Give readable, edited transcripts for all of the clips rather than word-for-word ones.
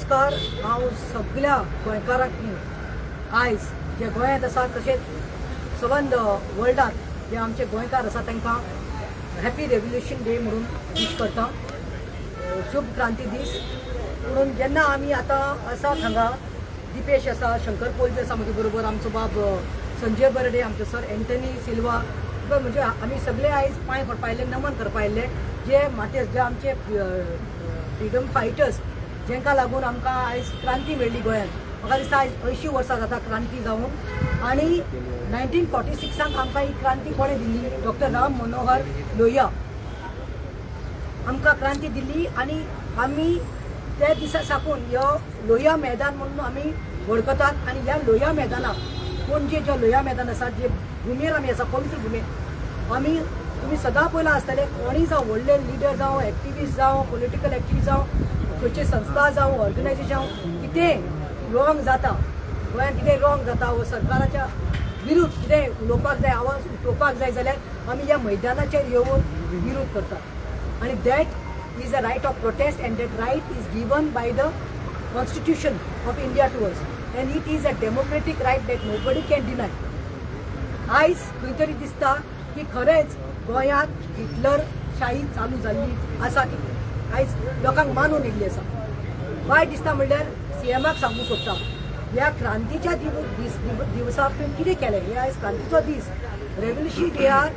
नमस्कार. हांव सगळ्या गोंयकारांक आयज जे गोंयांत आसा तशेंच सबंद वर्ल्डात जे आमचे गोंयकार आसा तांकां हॅपी रेव्होल्युशन डे म्हणून विश करता. शुभ क्रांती दीस. म्हणून जेन्ना आमी आतां आसात हांगा, दिपेश आसा, शंकर पोलजी आसा म्हजे बरोबर, आमचो बाब संजय बर्डे, आमचो सर एंटनी सिल्वा, म्हणजे आमी सगळे आयज पांय पडपा आयिल्ले, नमन करपा आयिल्ले जे मार्टर्स, जे आमचे फ्रिडम फायटर्स, जेंकां लागून आमकां आयज क्रांती मेळ्ळी गोंयांत. म्हाका दिसता आयज 80 वर्सां जाता क्रांती जावन आनी 1946 आमकां ही क्रांती कोणें दिल्ली? डॉक्टर राम मनोहर लोहिया आमकां क्रांती दिल्ली. आनी आमी त्या दिसा साकून ह्यो लोहिया मैदान म्हणून आमी वळखतात. आनी ह्या लोहिया मैदानाक, पणजे जे लोहिया मैदान आसा, जे भुमेर आमी आसा, पवित्र भुमेर आमी, तुमी सदां पयलां आसतले, कोणीय जावं, व्हडले लिडर जावं, एक्टिविस्ट जावं, पॉलिटिकल एक्टिविस्ट जावं, खंयचे संस्था जावं, ऑर्गनायझेशन जावं, कितें रॉंग जाता गोंयांत, कितें रॉंग जाता वो सरकाराच्या विरुद्ध कितें उलोवपाक जाय, आवाज उठोवपाक जाय जाल्यार आमी ह्या मैदानाचेर येवन विरोध करतात. आनी that is a right of protest and that right is given by the Constitution of India to us and it is a democratic right that nobody can deny. आयज खंय तरी दिसता की खरेंच गोंयांत हिटलर शाही चालू जाल्ली आसा. की आयज लोकांक मानून येयल्ली आसा. वायट दिसता म्हणल्यार सीएमाक सांगूंक सोदता, ह्या क्रांतीच्या दीस दिवसाक तुवें कितें केलें? हे आयज क्रांतीचो दीस, रेव्होल्युशन डेयार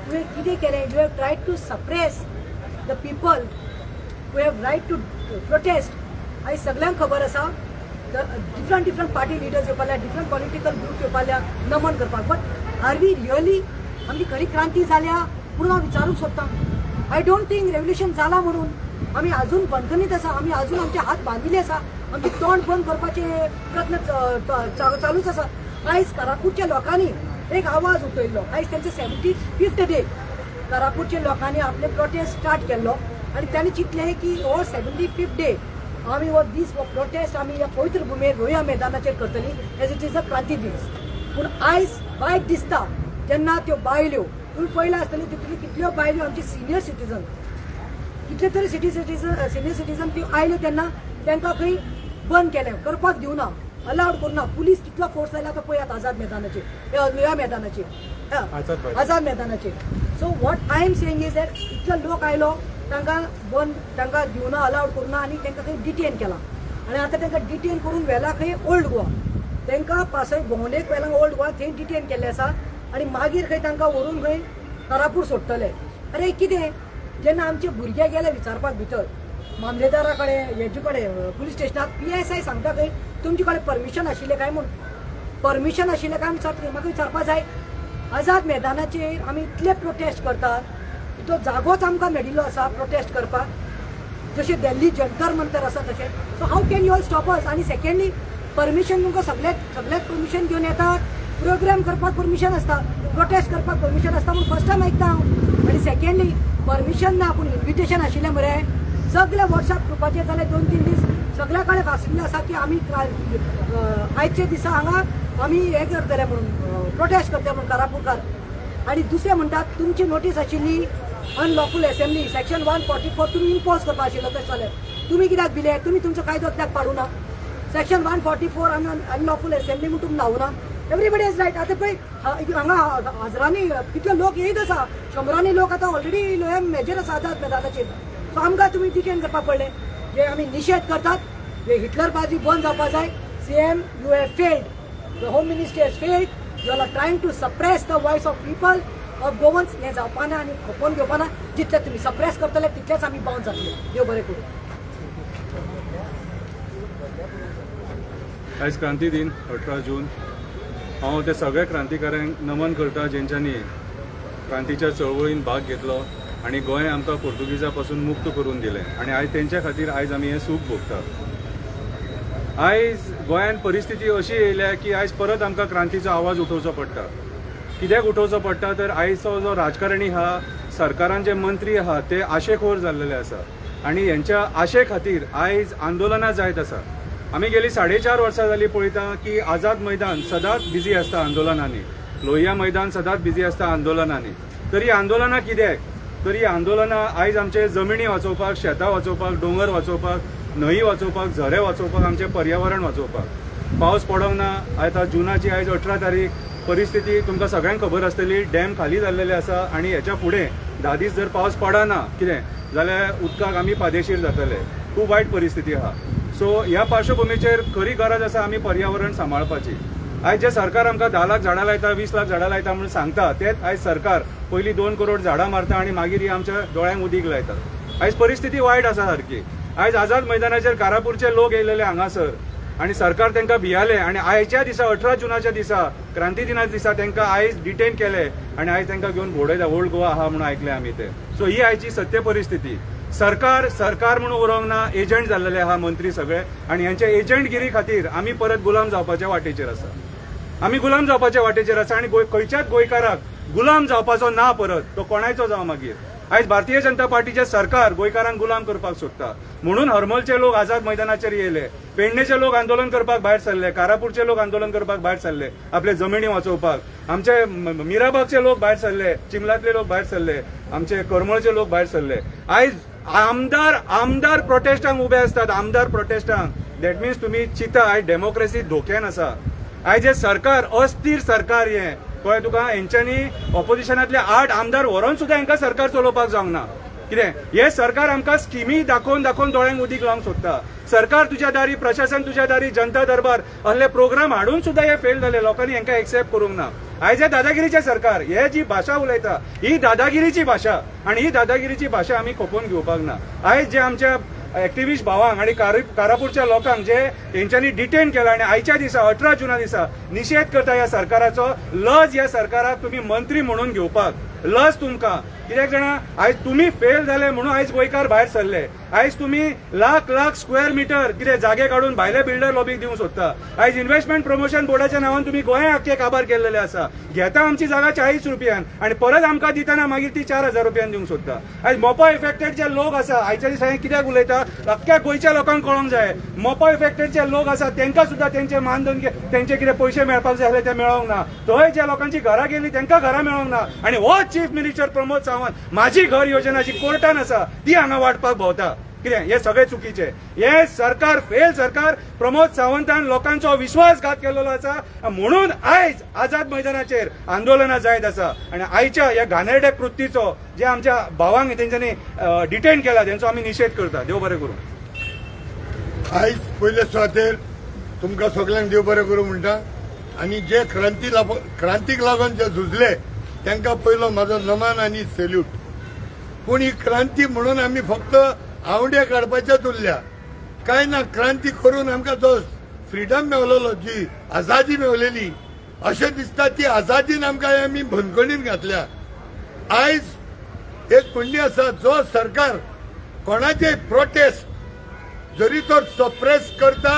तुवें कितें केलें? You have tried to suppress the people who have right to protest. आयज सगळ्यांक खबर आसा, डिफरंट डिफरंट पार्टी लिडर्स येवपा लागल्या, डिफरंट पॉलिटिकल ग्रुप येवपा लागल्या नमन करपाक. बट आर we really, आमची खरी क्रांती जाल्या म्हणून हांव विचारूंक सोदतां. I don't think revolution जाला म्हणून. आमी अजून बंदखणीत आसा, आमी अजून आमचे हात बांदिल्ले आसा, आमचे तोंड बंद करपाचे प्रयत्न चालूच आसा. आयज कारापूरच्या लोकांनी एक आवाज उठयल्लो. आयज तेंचे 75th day. कारापूरच्या लोकांनी आपले प्रोटेस्ट स्टार्ट केल्लो आनी तांणी चिंतलें की हो 75th day आमी हो दीस, हो प्रोटेस्ट आमी ह्या पवित्र भुमेर लोहिया मैदानाचेर करतली, एज it is a क्रांती दीस. पूण आयज वायट दिसता जेन्ना त्यो बायल्यो, तुमी पळयलां आसतलें, तितल्यो कितल्यो बायल्यो, आमचे सिनियर सिटीजन, कितले तरी सिनियर सिटीजन त्यो आयल्यो तेन्ना तांकां खंय बंद केलें, करपाक दिवना, अलावड करुना. पुलीस कितलो फोर्स लायला तो पळयात आझाद मैदानाचेर, लोहिया मैदानाचेर. आझाद मैदान. आझाद मैदानाचेर. So what I am saying is that इतलो लोक आयलो, तांकां बंद, तांकां दिवना, अलावड करुना आनी तांकां खंय डिटेन केला. आनी आतां तांकां डिटेन करून व्हेला खंय? ओल्ड गोवा. तांकां पासय भोंवडेक व्हेला ओल्ड गोवा, थंय डिटेन केल्लें आसा आनी मागीर खंय तांकां व्हरून खंय कारापूर सोडटले. अरे कितें, जेन्ना आमचे भुरगे गेले विचारपाक भितर मामलेदारा कडेन, हेजे कडेन, पुलीस स्टेशनाक, पीएसआय सांगता खंय तुमचे कडेन परमिशन आशिल्लें काय म्हूण. परमिशन आशिल्लें काय म्हूण म्हाका विचारपा जाय. आझाद मैदानाचेर आमी इतले प्रोटेस्ट करतात, तो जागोच आमकां मेळिल्लो आसा प्रोटेस्ट करपाक, जशें दिल्ली जंतर मंतर आसा तशें. So how can you all stop us? आनी सेकंडली, परमिशन तुमकां सगळ्याक सगळ्याक परमिशन घेवन येतात. प्रोग्राम करपाक परमिशन आसता, प्रोटेस्ट करपाक परमिशन आसता म्हूण फर्स्ट टायम आयकता हांव. आनी सेकंडली, परमिशन ना पूण इन्विटेशन आशिल्लें मरे. सगळे वॉट्सॅप ग्रुपाचेर जाल्यार 2-3 दीस सगळ्या कडेन आशिल्लें आसा की आमी आयचे दिसा हांगा आमी हें करतले म्हणून, प्रोटेस्ट करतले म्हणून कारापूरकार. आनी दुसरें म्हणटात, तुमची नोटीस आशिल्ली unlawful assembly, section 144 तुमी इम्पोज करपा आशिल्लो. तशें जाल्यार तुमी कित्याक भिले? तुमी तुमचो कायदो कित्याक पाडूना? सेक्शन 144 आनी अनलॉफूल असेंब्ली म्हूण तुमी लावना. Everybody is right. आतां पळय, हांगा हजरांनी कितले लोक येयत आसा, शंबरांनी लोक आतां ऑलरेडी मेजर आसा आझाद मैदानाचेर. सो आमकां तुमी डिटेन करपाक पडलें. जे आमी निशेध करतात, हे हिटलर बाजी बंद जावपा जाय. CM, you have failed, the Home Ministry has failed. You are trying to suppress the voice of people of Goans. हें जावपाना आनी खपोवन घेवपाना. जितले तुमी सप्रेस करतले तितलेच आमी बाउंड जातले. देव बरें करूं. आयज क्रांती दिन, 18 जून. हांव त्या सगळ्या क्रांतिकाऱ्यांक नमन करता जेंच्यांनी क्रांतीच्या चळवळीन भाग घेतलो आनी गोंय आमकां पोर्तुगीजा पासून मुक्त करून दिलें आनी आयज तेंच्या खातीर आयज आमी हें सूख भोगतात. आयज गोंयांत परिस्थिती अशी येयल्या की आयज परत आमकां क्रांतीचो आवाज उठोवचो पडटा. कित्याक उठोवचो पडटा? तर आयचो जो राजकारणी आहा, सरकारान जे मंत्री आहा, ते आशेखोर जाल्लेले आसा आनी हेंच्या आशे खातीर आयज आंदोलनां जायत आसा. आमी गेली 4.5 वर्सां जालीं पळयता की आझाद मैदान सदांच बिजी आसता आंदोलनांनी, लोहिया मैदान सदांच बिजी आसता आंदोलनांनी. तर ही आंदोलनां कित्याक? तर ही आंदोलनां आयज आमचे जमिनी वाचोवपाक, शेतां वाचोवपाक, दोंगर वाचोवपाक. न्हंयी वाचोवपाक, झरे वाचोवपाक, आमचें पर्यावरण वाचोवपाक. पावस पडोंक ना. आतां जुनाची आयज 18 तारीख. परिस्थिती तुमकां सगळ्यांक खबर आसतली. डॅम खाली जाल्लेले आसा आनी हेच्या फुडें 10 दीस जर पावस पडना कितें जाल्यार उदकाक आमी पादेशीर जातले. खूब वायट परिस्थिती आहा. सो ह्या पार्श्वभुमीचेर खरी गरज आसा आमी पर्यावरण सांबाळपाची. आयज जे सरकार आमकां 10 लाख झाडां लायता, 20 लाख झाडां लायता म्हणून सांगता, तेच आयज सरकार पयलीं 2 करोड झाडां मारता आनी मागीर ही आमच्या दोळ्यांक उदीक लायता. आयज परिस्थिती वायट आसा सारकी. आयज आझाद मैदानाचेर कारापूरचे लोक येयलेले हांगासर आनी सरकार तांकां भियाले आनी आयच्या दिसा 18 जुनाच्या दिसा, क्रांती दिनाच्या दिसा तांकां आयज डिटेन केले आनी आयज तांकां घेवन भोंवडयता. ओल्ड गोवा आहा म्हणून आयकलें आमी ते. सो ही आयची सत्य परिस्थिती. सरकार सरकार म्हणून उरोंक ना, एजंट जाल्लेले आहा मंत्री सगळे आनी ह्यांच्या एजंटगिरी खातीर आमी परत गुलाम जावपाच्या वाटेचेर आसा. आमी गुलाम जावपाच्या वाटेचेर आसा आनी खंयच्याच गोंयकाराक गुलाम जावपाचो ना परत, तो कोणायचो जावं मागीर. आयज भारतीय जनता पार्टीचे सरकार गोंयकारांक गुलाम करपाक सोदता म्हणून हरमलचे लोक आझाद मैदानाचेर येयले, पेडणेचे लोक आंदोलन करपाक भायर सरले, कारापूरचे लोक आंदोलन करपाक भायर सरले आपले जमिनी वाचोवपाक, आमचे मिराबागचे लोक भायर सरले, चिमलातले लोक भायर सरले, आमचे करमळचे लोक भायर सरले. आयज आमदार आमदार प्रोटेस्टांक उबे आसतात, आमदार प्रोटेस्टांक. That means तुमी चिंता, आयज डेमोक्रेसी धोक्यान आसा. आयज हे सरकार अस्थिर सरकार हें कळ्ळें तुका. हेंच्यांनी ऑपोजिशनातले 8 आमदार व्हरोन सुद्दां हेंकां सरकार चलोवपाक जावंक ना. कितें हे सरकार आमकां स्किमी दाखोवन दाखोवन दोळ्यांक उदीक लावंक सोदता. सरकार तुज्या दारी, प्रशासन तुज्या दारी, जनता दरबार असले प्रोग्राम हाडून सुद्दां हे फेल जाले. लोकांनी हेंकां एक्सेप्ट करूंक ना. आयज हे दादागिरीचें सरकार हे जी भाशा उलयता ही दादागिरीची भाशा आनी ही दादागिरीची भाशा आमी खपोवन घेवपाक ना. आयज जे आमच्या एक्टिविस्ट भावांक आनी कारापूरच्या लोकांक जे तेंच्यांनी डिटेन केला आनी आयच्या दिसा 18 जुना दिसा निशेध करता ह्या सरकाराचो. लज ह्या सरकाराक तुमी मंत्री म्हणून घेवपाक, लज तुमकां. कित्याक जाणा, आयज तुमी फेल जाले म्हणून आयज गोंयकार भायर सरले. आयज तुमी लाख लाख स्क्वेअर मिटर कितें जागे काडून भायले बिल्डर लॉबीक दिवंक सोदता. आयज इन्व्हेस्टमेंट प्रमोशन बोर्डाच्या नांवान तुमी गोंय आख्खे काबार केल्लेले आसा. घेता आमची जागा 40 रुपयान आनी परत आमकां दितना मागीर ती 4000 रुपयान दिवंक सोदता. आयज मोपा इफेक्टेड जे लोक आसा, आयच्या दिसा हें कित्याक उलयता, अख्ख्या गोंयच्या लोकांक कळोंक जाय. मोपा इफेक्टेड जे लोक आसा तांकां सुद्दां तेंचे मानधन, तेंचे कितें पयशे मेळपाक जाय जाल्यार ते मेळोंक ना. थंय ज्या लोकांची घरां गेली तांकां घरां मेळोंक ना आनी हो चीफ मिनिस्टर प्रमोद सावंत माझी घर योजना जी कोर्टान आसा ती हांगा वांटपाक भोंवता. कितें हे सगळे चुकीचे. हे सरकार फेल सरकार. प्रमोद सावंतान लोकांचो विश्वासघात केलेलो आसा म्हणून आयज आझाद मैदानाचेर आंदोलनां जायत आसा आनी आयच्या ह्या घाणेरड्या कृतीचो जे आमच्या भावांक तेंच्यांनी डिटेन केला तेंचो आमी निशेध करता. देव बरें करूं. आयज पयले सुवातेर तुमकां सगल्यांक देव बरें करूं म्हणटा आनी जे क्रांतीक लागून जे झुजले तांकां पयलो म्हाजो नमन आनी सेल्यूट. पूण ही क्रांती म्हणून आमी फक्त आवंडे काडपाचेच उरल्या काय ना. क्रांती करून आमकां जो फ्रिडम मेवलेलो, जी आझादी मेवलेली, अशें दिसता ती आझादीन आमकां आमी बंदखणीन घातल्या. आयज एक म्हणणी आसा, जो सरकार कोणाचे प्रोटेस्ट जरी तो सप्रेस करता,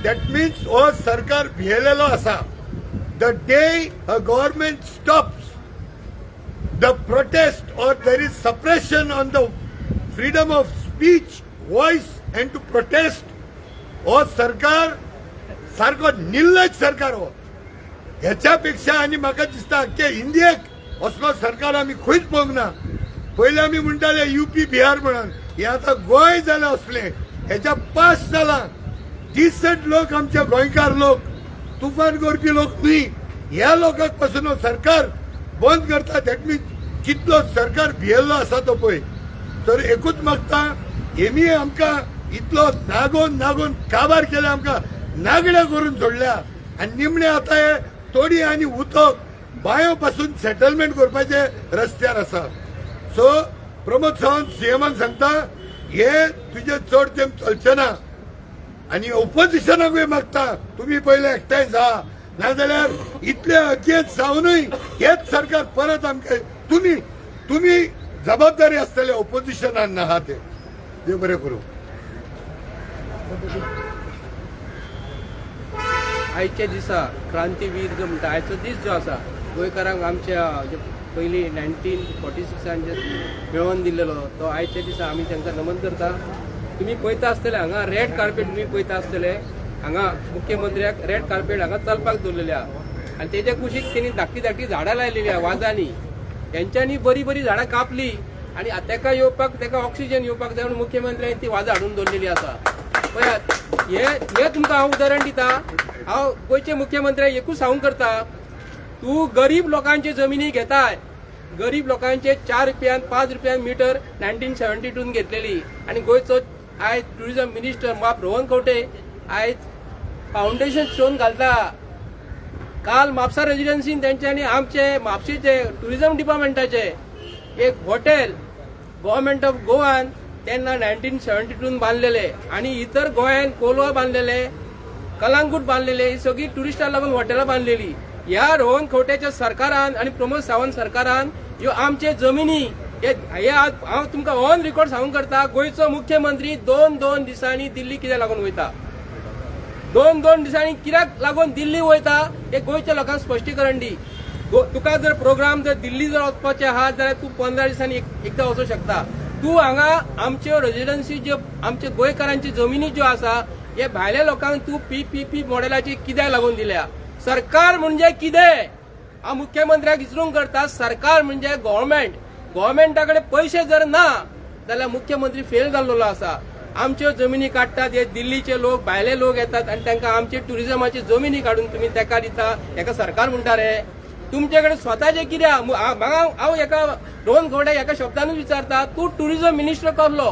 that means हो सरकार भियेलेलो आसा. The day a government stops the protest or there is suppression on the freedom of speech, voice and to protest, हो सरकार सारको निर्लज सरकार हो. ह्याच्या पेक्षा आनी म्हाका दिसता अख्ख्या इंडियेक असलो सरकार आमी खंयच पळोवंक ना. पयलीं आमी म्हणटाले युपी, बिहार म्हणून, हे आतां गोंय जालें असलें. हेच्या पास जालां. डिसंट लोक, आमचे गोंयकार लोक तुफान करपी लोक न्ही. ह्या लोकांक पासून हो सरकार बंद करता, that means कितलो सरकार भियेल्लो आसा तो पळय. तर एकूच मागता, हेमी आमकां इतलो नागोवन नागोवन काबार केले, आमकां नागड्या करून सोडल्या आनी निमणे आतां हे तोडी आनी उदक बांयो पासून सेटलमेंट करपाचे रस्त्यार आसा. सो प्रमोद सावंत सीएमाक सांगता, हे तुजे चड तेंप चलचे ना. आनी ओपोजिशनाकूय मागता, तुमी पयले एकठांय जा, नाजाल्यार इतले अगेन्स्ट जावनूय हेच सरकार परत आमकां तुमी तुमी जबाबदारी आसतले ओपोजिशनान आहा ते. देव बरें करूं. आयच्या दिसा क्रांतीवीर जो म्हणटा, आयचो दीस जो आसा गोंयकारांक आमच्या जे पयलीं 1946 जे मेळोवन दिल्लेलो तो आयच्या दिसा आमी तांकां नमन करता. तुमी पळयता आसतले हांगा रेड कार्पेट, तुमी पळयता आसतले हांगा मुख्यमंत्र्याक रेड कार्पेट हांगा चलपाक दवरलेले आहा आनी तेच्या कुशीक तेणी धाकटी धाकटी झाडां लायलेली आहा वाजांनी. तेंच्यांनी बरी बरी झाडां कापली आनी तेका येवपाक, तेका ऑक्सिजन येवपाक जाय म्हणून मुख्यमंत्र्यांनी ती वाजां हाडून दवरलेली आसा. पळयात, हे हे तुमकां हांव उदाहरण दिता. हांव गोंयचे मुख्यमंत्र्याक एकूच सांगूंक करता, तूं गरीब लोकांचे जमिनी घेताय, गरीब लोकांचे 4 रुपयान 5 रुपयान मिटर 1972 घेतलेली आनी गोंयचो आयज टुरिझम मिनिस्टर बाब रोहन खंवटे आयज फावंडेशन स्टोन घालता. काल म्हापसा रेजिडन्सीन तेंच्यांनी आमचे म्हापशेचे टुरिझम डिपार्टमेंटाचे एक हॉटेल गव्हर्मेंट ऑफ गोवान तेन्ना 1972 बांदलेले आनी इतर गोंयान कोलवा बांदलेले, कलांगूट बांदलेले, ही सगळी टुरिस्टां लागून हॉटेलां बांदलेली. ह्या रोहन खंवट्याच्या सरकारान आनी प्रमोद सावंत सरकारान ह्यो आमचे जमिनी हे आज हांव तुमकां ऑन रिकॉर्ड सांगूंक करता, गोंयचो मुख्यमंत्री 2-2 दिसांनी दिल्ली कित्याक लागून वयता, 2-2 दिसांनी कित्याक लागून दिल्ली वयता हे गोंयच्या लोकांक स्पश्टीकरण दी. तुका जर प्रोग्राम जर दिल्ली जर वचपाचे आहा जाल्यार तूं 15 दिसांनी एकदां वचूंक शकता. तूं हांगा आमच्यो रेजिडन्सी ज्यो आमचे गोंयकारांची जमिनी ज्यो आसा हे भायल्या लोकांक तूं PPP मॉडेलाची कित्याक लागून दिल्या? सरकार म्हणजे कितें? हांव मुख्यमंत्र्याक विचारूंक करता, सरकार म्हणजे गव्हर्मेंट. गव्हर्मेंटा कडेन पयशे जर ना जाल्यार मुख्यमंत्री फेल जाल्लो आसा. आमच्यो जमिनी काडटात हे दिल्लीचे लोक, भायले लोक येतात आनी तांकां आमचे टुरिझमाची जमिनी काडून तुमी ताका दिता. हेका सरकार म्हणटा रे? तुमचे कडेन स्वताचे कितें? म्हाका हांव एका रोहन खंवटे एका शब्दानूच विचारता, तूं टुरिझम मिनिस्टर कसलो?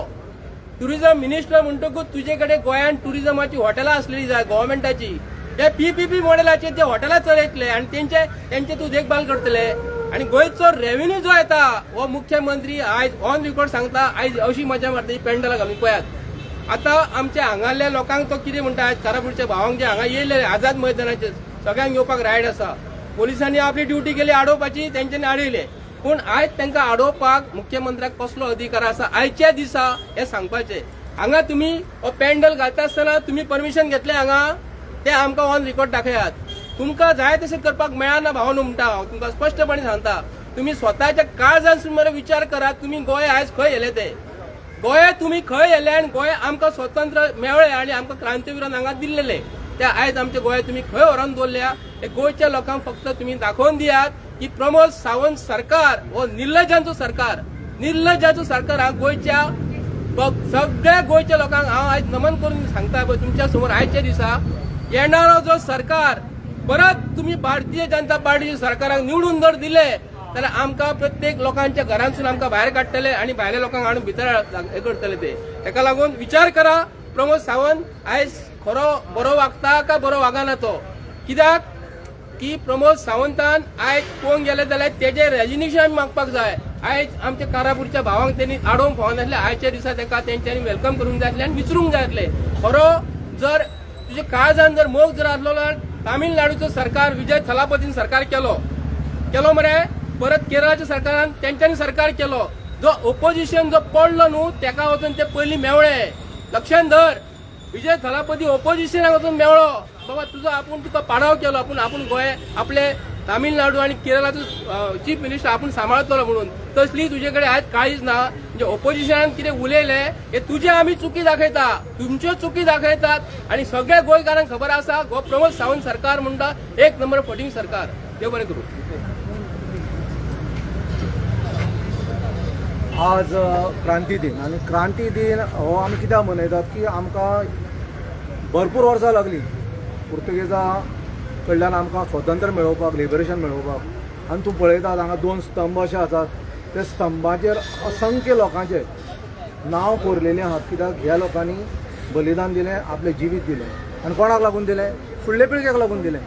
टुरिझम मिनिस्टर म्हणटकूच तुजे कडेन गोंयांत टुरिझमाची हॉटेलां आसलेली जाय गव्हर्मेंटाची. ते PPP मॉडेलाचेर ते हॉटेलां चलयतले आनी तेंचे तूं देखभाल करतले. आनी गोंयचो रेवेन्यू जो येता हो मुख्यमंत्री आयज ऑन रिकॉर्ड सांगता, आयज अशी मजा मारता ही पेंडलां घालून. पळयात आतां आमच्या हांगाल्या लोकांक तो कितें म्हणटा, आयज कारापूरच्या भावांक जे हांगा येयले आझाद मैदानाचेर सगळ्यांक येवपाक रायट आसा. पोलिसांनी आपली ड्युटी केली आडोवपाची, तेंच्यांनी आडयले. पूण आयज तांकां आडोवपाक मुख्यमंत्र्याक कसलो अधिकार आसा आयच्या दिसा हें सांगपाचें. हांगा तुमी हो पेंडल घालता आसतना तुमी परमिशन घेतलें हांगा, ते आमकां ऑन रिकॉर्ड दाखयात. तुमकां जाय तशें करपाक मेळना भावानू म्हणटा हांव तुमकां स्पश्टपणे सांगता. तुमी स्वताच्या काळजान मरे विचार करात, तुमी गोंय आयज खंय येले ते, गोंय तुमी खंय येले आनी गोंय आमकां स्वतंत्र मेळ्ळें आनी आमकां क्रांतीविरान हांगा दिल्लेले ते आयज आमचे गोंय तुमी खंय व्हरोन दवरल्या हे गोंयच्या लोकांक फक्त तुमी दाखोवन दियात की प्रमोद सावंत सरकार हो निर्लजांचो सरकार, निर्लजाचो सरकार. हांव गोंयच्या सगळ्या गोंयच्या लोकांक हांव आयज नमन करून सांगता पळय तुमच्या समोर, आयच्या दिसा येणारो जो सरकार परत तुमी भारतीय जनता पार्टीच्या सरकाराक निवडून जर दिले जाल्यार आमकां प्रत्येक लोकांच्या घरांतसून आमकां भायर काडटले आनी भायल्या लोकांक हाडून भितर हे करतले ते. ताका लागून विचार करा, प्रमोद सावंत आयज खरो बरो वागता काय बरो वागना तो. कित्याक की प्रमोद सावंतान आयज पळोवंक गेले जाल्यार तेजे रेजिग्नेशन मागपाक जाय. आयज आमच्या कारापूरच्या भावांक तेणी आडोवंक फावनासलें. आयच्या दिसा ताका तेंच्यांनी welcome करूंक जाय आसलें आनी विचारूंक जाय आसलें. खरो जर तुज्या काळजान जर मोग जर आसलो जाल्यार तामिळनाडूचो सरकार विजय थलापतीन सरकार केलो केलो मरे, परत केरळाच्या सरकारान तेंच्यांनी सरकार केलो. जो ओपोजिशन जो पडलो न्हू तेका वचून ते पयलीं मेवळे. लक्षान धर, विजय थलापती ओपोजिशनाक वचून मेवळो, बाबा तुजो आपूण तुका पाडाव केलो, आपूण आपूण गोंय आपले तामिळनाडू आनी केरळाचो चीफ मिनिस्टर आपूण सांबाळतलो म्हणून. तसली तुजे कडेन आयज काळीज ना. म्हणजे ओपोजिशनान कितें उलयले हे तुजे आमी चुकी दाखयता, तुमच्यो चुकी दाखयतात आनी सगळ्या गोंयकारांक खबर आसा गो प्रमोद सावंत सरकार म्हणटा एक नंबर फटींग सरकार. देव बरें करूं. आज क्रांती दिन आनी क्रांती दिन हो आमी कित्याक मनयतात की आमकां भरपूर वर्सां लागलीं पुर्तुगेजा कडल्यान आमकां स्वतंत्र मेळोवपाक, लिबरेशन मेळोवपाक. आनी तूं पळयतात हांगा 2 स्तंभ अशे आसात, ते स्तंभाचेर असंख्य लोकांचे नांव कोरलेलें आहात, कित्याक ह्या लोकांनी बलिदान दिलें, आपलें जिवीत दिलें. आनी कोणाक लागून दिलें? फुडले पिळगेक लागून दिलें.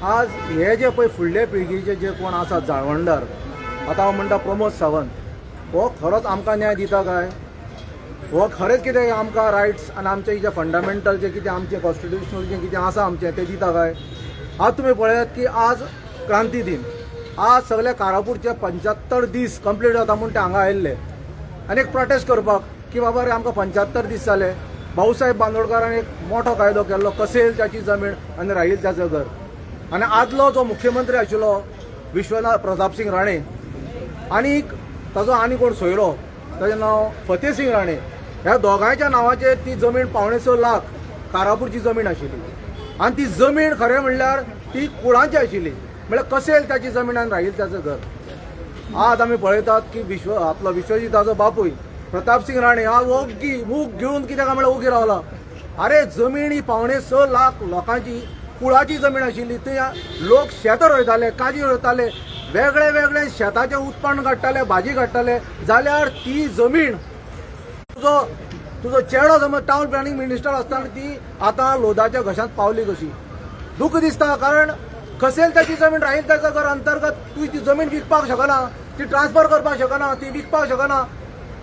आज हे जे पळय फुडले पिळगेचे जे कोण आसात जाळवणदार, आतां हांव म्हणटा प्रमोद सावंत हो खरोच आमकां न्याय दिता काय? हो खरेंच कितें आमकां रायट्स आनी आमचे जे फंडामेंटल जे कितें आमचें कॉन्स्टिट्युशनल जें कितें आसा आमचें तें दिता काय? आज तुमी पळयात की आज क्रांती दिन, आज सगळे कारापूरचे 75 दीस कंप्लीट जाता म्हूण ते हांगा आयिल्ले आनी एक प्रोटेस्ट करपाक की बाबा रे आमकां 75 दीस जाले. भाऊसाहेब बांदोडकारान एक मोठो कायदो केल्लो, कसेल त्याची जमीन आनी राहील त्याचं घर. आनी आदलो जो मुख्यमंत्री आशिल्लो विश्वनाथ प्रतापसिंग राणे आनी ताजो आनी कोण सोयरो ताजें नांव फतेसिंग राणे, ह्या दोगांयच्या नांवाचेर ती जमीन 5.75 लाख कारापूरची जमीन आशिल्ली. आनी ती जमीन खरें म्हणल्यार ती कुळांची आशिल्ली, म्हळ्यार कसेल त्याची जमीन आनी राहील त्याचं घर. आज आमी पळयतात की आपलो विश्वजिताचो बापूय प्रतापसिंग राणे हा ओगी मूग घेवन कित्याक म्हळ्यार ओगी रावला. अरे जमीन ही 5.75 लाख लोकांची कुळाची जमीन आशिल्ली. थंय लोक शेतां रोयताले, काजी रोयताले, वेगळे वेगळे शेताचें उत्पन्न काडटाले, भाजी काडटाले. जाल्यार ती जमीन तुजो तुजो चेडो समज टावन प्लॅनिंग मिनिस्टर आसतना ती आतां लोधाच्या घशांत पावली कशी? दुःख दिसता, कारण कसेल त्याची जमीन राहील त्याचं घर अंतर्गत तूं ती जमीन विकपाक शकना, ती ट्रान्सफर करपाक शकना, ती विकपाक शकना,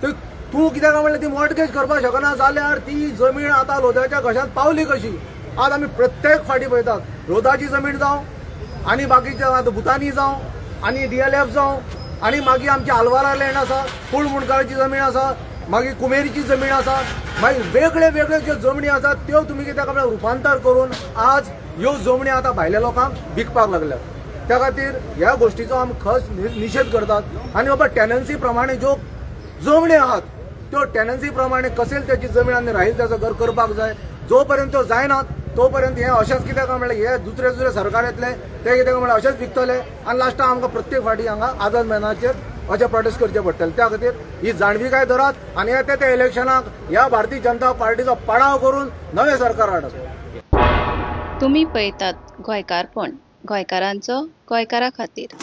ती तूं कित्याक म्हणल्यार ती मॉर्टगेज करपाक शकना. जाल्यार ती जमीन आतां लोधाच्या घशांत पावली कशी? आज आमी प्रत्येक फाटी पळयतात, लोधाची जमीन जावं आनी बाकीचे आतां भुतानी जावं आनी डीएलएफ जावं आनी मागीर आमची आलवारा लँड आसा, कुळ मुंडकाराची जमीन आसा, मागीर कुमेरीची जमीन आसा, मागीर वेगळे वेगळे ज्यो जमनी आसात त्यो तुमी कित्याक म्हणल्यार रुपांतर करून आज ह्यो जमनी आतां भायल्या लोकांक विकपाक लागल्यात. त्या खातीर ह्या गोश्टीचो आमी खस निशेध करतात. आनी बाबा, टेनन्सी प्रमाणे ज्यो जमनी आहात त्यो टेनन्सी प्रमाणे कसेल त्याची जमीन आनी राहील त्याचं घर करपाक जाय. जो पर्यंत त्यो जायनात तो पर्यंत हे अशेंच कित्याक म्हणल्यार हे दुसरे दुसरे सरकार येतले, ते कित्याक म्हणल्यार अशेंच विकतले आनी लास्टाक आमकां प्रत्येक फावटी हांगा आझाद मैदानाचेर अशें प्रोटेस्ट करचे पडटले. त्या खातीर ही जाणविकाय धरात आनी येता त्या इलेक्शनाक ह्या भारतीय जनता पार्टीचो पाडाव करून नवें सरकार हाडात. तुमी पळयतात गोंयकारपण, गोंयकारांचो गोंयकारा खातीर.